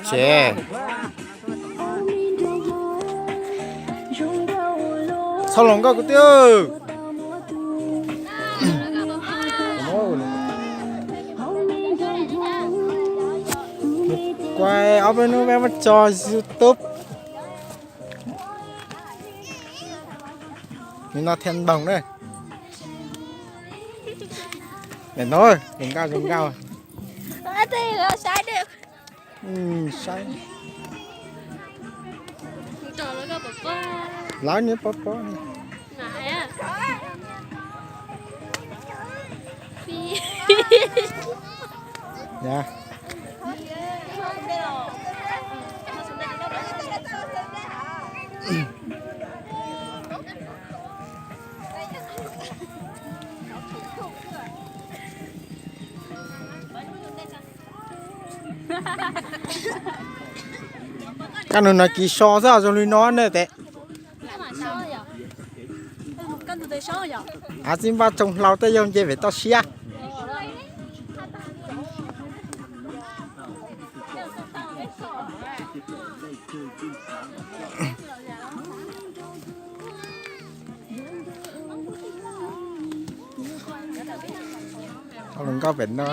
Ces txhob hloov nkauj kuv twb kuaj ob peb hnub peb muab tso YouTube. Nim no thiaj npoog na. Nim no zoo nkauj zoo nkauj. Saib lawv niag pob pob. Kab nug no kis so xwb zoo li no ne tes. Av txij npaj tsoo hlau tej yog nce pem toj siab. Hluas nkauj pem no,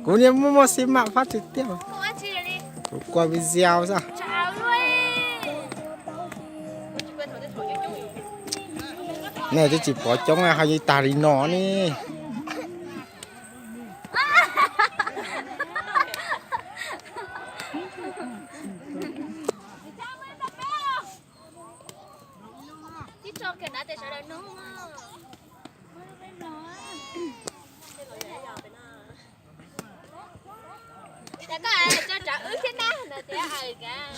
kuv niag muaj muaj xi mam fab tsw tiag. Kuv kua video xwb. Nej twb tsis pom coob ho yeej tag li no ne.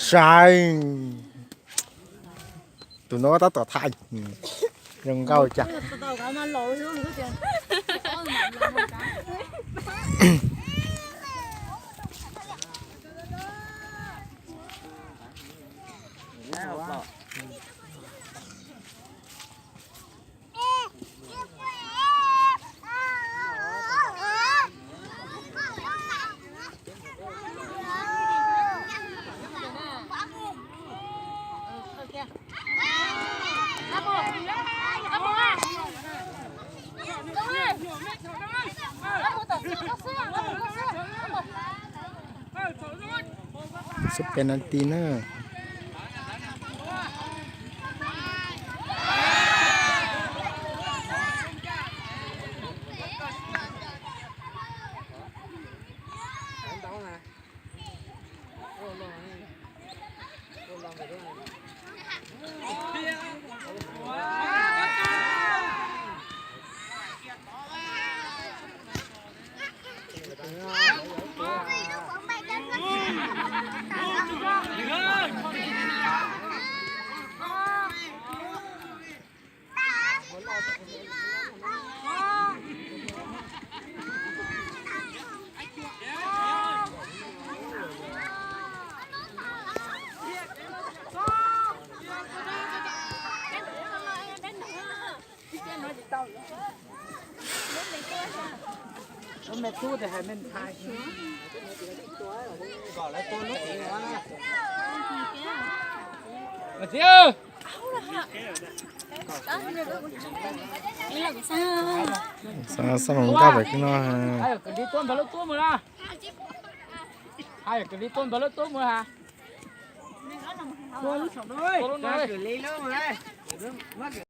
Saib, tus no tab tom thaij zoo nkauj cas. Sub penalti na. Xab, xab hluas nkauj pem no.